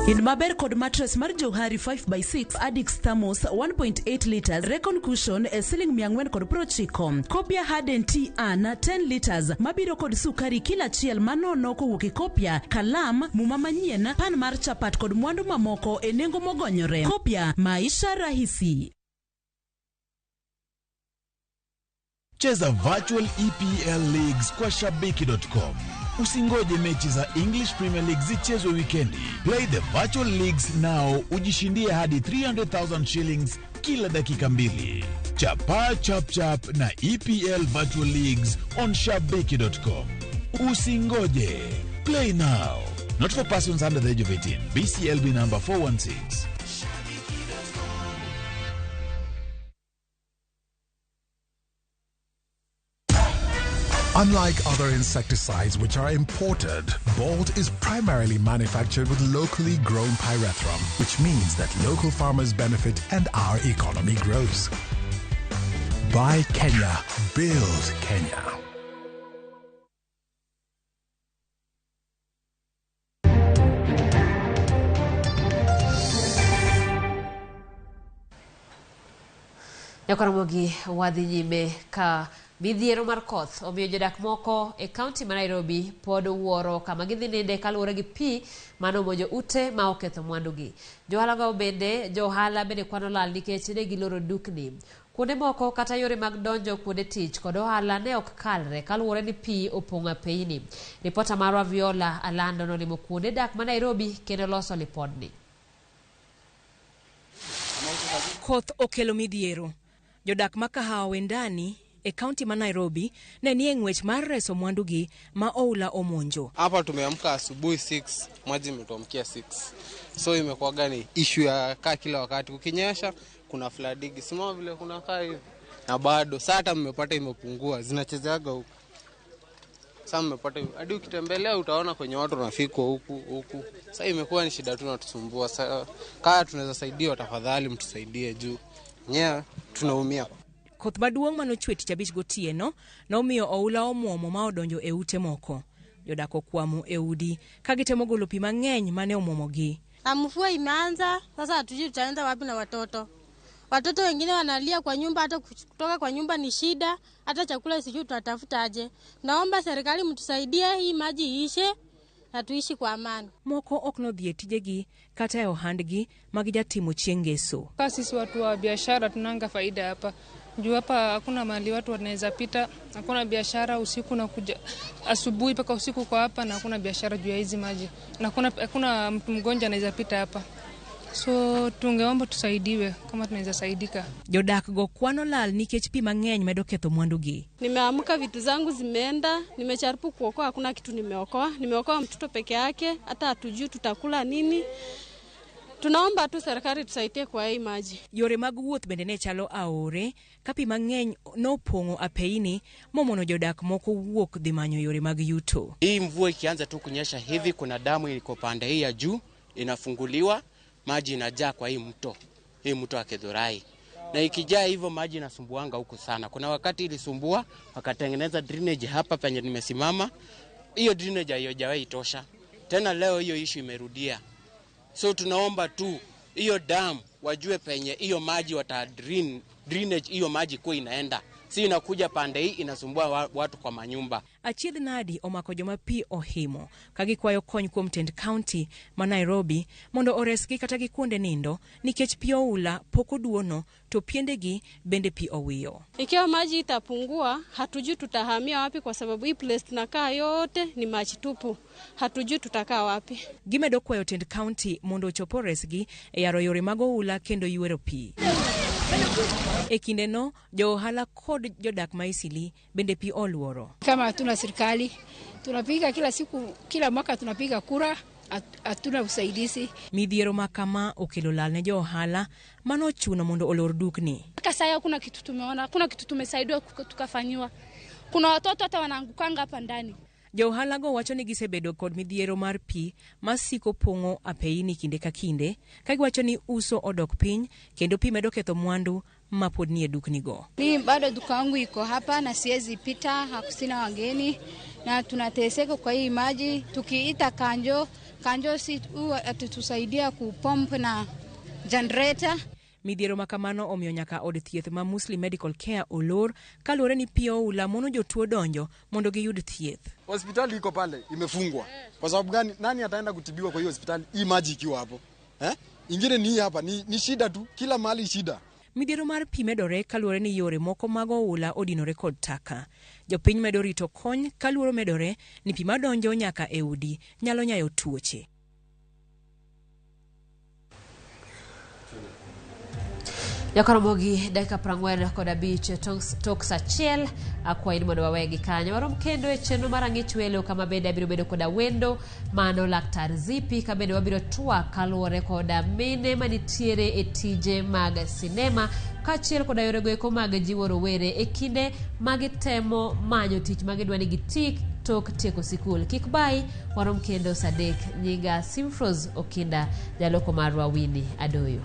Speaker 16: In maber kod mattress mar Johari 5x6 Adix Thermos 1.8 liters Recon Cushion e siling 490. Kopia Harden Tea An 10 liters mabiro kod sukari kila achiel manono kowuok e Kopia, kalam, muma manyien, pan mar chapat kod mwandu mamoko e nengo mogonyore. Kopia, maisha rahisi.
Speaker 32: Cheza virtual EPL leagues kwa shabiki.com. Usingoje mechi za English Premier League zichezwe wikendi. Play the virtual leagues now, ujishindie hadi 300,000 shillings kila dakika mbili. Chapa chap chap na EPL virtual leagues on shabiki.com. Usingoje. Play now. Not for persons under the age of 18. BCLB number 416.
Speaker 34: Unlike other insecticides which are imported, Bolt is primarily manufactured with locally grown pyrethrum, which means that local farmers benefit and our economy grows. Buy Kenya, build Kenya.
Speaker 1: Nyakaramogi wadhi nyime ka midhiero mar koth omiyo jodak moko e kaunti ma Nairobi pod wuoro kama gidhi ninde kaluwore gi pi mane omonjo ute ma oketho mwandugi. Johala bende kwano lal nikech ne giloro dukni. Kuonde moko kata yore mag donjo kuonde tich kod ohala ne ok kalre kaluwore ni pi opong'o apeyni. Ripota marwa Viola Alando nolimo kuonde dak ma Nairobi kendo loso lipodni.
Speaker 17: Koth okelo midhiero. Jodak ma Kahawa Wendani e kaunti ma Nairobi ne nie ng'wech mar reso mwandugi ma oula omonjo.
Speaker 18: Hapa tumeamka asubuhi 6, maji imetuamkia 6. So imekuwa gani issue ya kaa kila wakati kukinyesha kuna flooding, sima vile kuna kaa hivi. Na bado sasa hata mmepata imepungua, zinachezeaga huku. Sasa mmepata hadi ukitembelea utaona kwenye watu wanafika huku huku. Sasa imekuwa ni shida tu natusumbua. Sasa kaa tunaweza saidiwa, tafadhali mtusaidie juu nyewe tunaumia.
Speaker 17: Koth maduong' manochwe tich abich gotieno nomiyo oula omuomo ma odonjo e ute moko. Jodak okwamo e udi ka gitemo golo pi mang'eny mane omuomogi.
Speaker 19: Mvua imeanza sasa, hatujui tutaenda wapi na watoto. Watoto wengine wanalia kwa nyumba, hata kutoka kwa nyumba ni shida, hata chakula sijui tutatafuta aje. Naomba serikali mtusaidie hii maji iishe na tuishi kwa amani.
Speaker 17: Moko ok nodhi e tijegi kata e ohandgi ma gijatimo chieng' ngeso.
Speaker 20: Kwa sisi watu wa biashara tunanga faida hapa. Juu hapa hakuna mahali watu wanaweza pita, hakuna biashara usiku na kuja asubuhi mpaka usiku kwa hapa, na hakuna biashara juu ya hizi maji. Na hakuna mtu mgonjwa anaweza pita hapa. So tungeomba tusaidiwe kama tunaweza saidika.
Speaker 17: Jodak go kwano lal nikech pi mang'eny medo ketho mwandugi.
Speaker 21: Nimeamka vitu zangu zimeenda, nimejaribu kuokoa, hakuna kitu nimeokoa. Nimeokoa mtoto peke yake, hata hatujui tutakula nini. Tunaomba tu serikali tusaidie kwa hii maji.
Speaker 17: Yore mag wuoth bende ne chalo aore ka pi mang'eny nopong'o apeini momono jodak moko wuok dhi manyo yore mag yuto.
Speaker 4: Hii mvua ikianza tu kunyesha hivi, kuna damu iko pande hii ya juu inafunguliwa, maji inajaa kwa hii mto wa Githurai, na ikijaa hivyo maji inasumbuanga huku sana. Kuna wakati ilisumbua, wakatengeneza drainage hapa penye nimesimama, hiyo drainage haijawahi tosha tena. Leo hiyo issue imerudia, so tunaomba tu hiyo damu wajue penye hiyo maji wata drainage hiyo maji kuwa inaenda, si inakuja pande hii inasumbua watu kwa manyumba.
Speaker 17: Achiedh nadi omako joma pi ohimo ka gikwayo kony kuom tend county ma Nairobi mondo oresgi kata gi kuonde nindo nikech pi oula pok oduono to piendegi bende pi owiyo.
Speaker 21: Ikiwa maji itapungua, hatujui tutahamia wapi, kwa sababu hii place tunakaa yote ni maji tupu, hatujui tutakaa wapi.
Speaker 17: Gimedo kwayo tend county mondo ochop oresgi e yaro yore mag oula kendo ywero pi. E kindeno, jo ohala kod jodak ma Isili bende pi oluoro.
Speaker 6: Kama hatuna serikali, tunapiga kila siku, kila mwaka tunapiga kura, hatuna usaidizi.
Speaker 17: Midhiero ma kama okelo lal ne jo ohala manochuno mondo olor dukni.
Speaker 8: Mpaka sasa hakuna kitu tumeona, hakuna kitu tumesaidiwa tukafanyiwa. Kuna watoto hata wanaangukanga hapa ndani.
Speaker 17: Jo ohala go wacho ni gisebedo kod midhiero mar pi masiko pong'o apeini kinde ka kinde, ka giwacho ni uso odok piny kendo pi medo ketho mwandu mapod nie duknigo.
Speaker 22: Mimi bado duka yangu iko hapa na siwezi pita, hakusina wageni na tunateseka kwa hii maji. Tukiita kanjo si atutusaidia kupomp na generator.
Speaker 17: Midhiero ma kamano omiyo nyaka od thieth ma Muslim Medical Care olor kaluwore ni pi oula mono jotuo donjo mondo giyud thieth.
Speaker 32: Hospitali iko pale imefungwa. Kwa sababu gani? Nani ataenda kutibiwa kwa hiyo hospitali hii maji ikiwa hapo? Ingine ni hapa ni shida tu, kila mahali shida.
Speaker 17: Midhiero mar pi medore kaluwore ni yore moko mag oula odinore kod taka. Jopiny medo rito kony kaluoro medore ni pi madonjo nyaka e udi nyalo nyayo tuoche.
Speaker 1: Jakoromogi dakika 45 tok saa 1 akwayi mondo wawegi kanyo. Warom kendo e chenro mar ang'ich welo kama bende abiro bedo koda wendo mano Laktar Zipi, ka bende wabiro twak kaluwore koda mine manitiere e tije mag sinema kaachiel koda yorego eko mag jiwo rowere e kinde magitemo manyo tich magidwa ni giti tok tieko sikul. Kik bai, warom kendo saa 3. Nyinga Simfros Okinda, jaloko marwa Winnie Adoyo.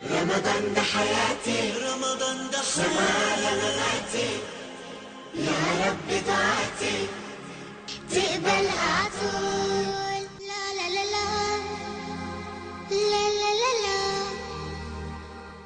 Speaker 23: رمضان ده حياتي، رمضان ده حياتي، يا رب دعاتي تقبلها عطول. لا لا لا لا لا.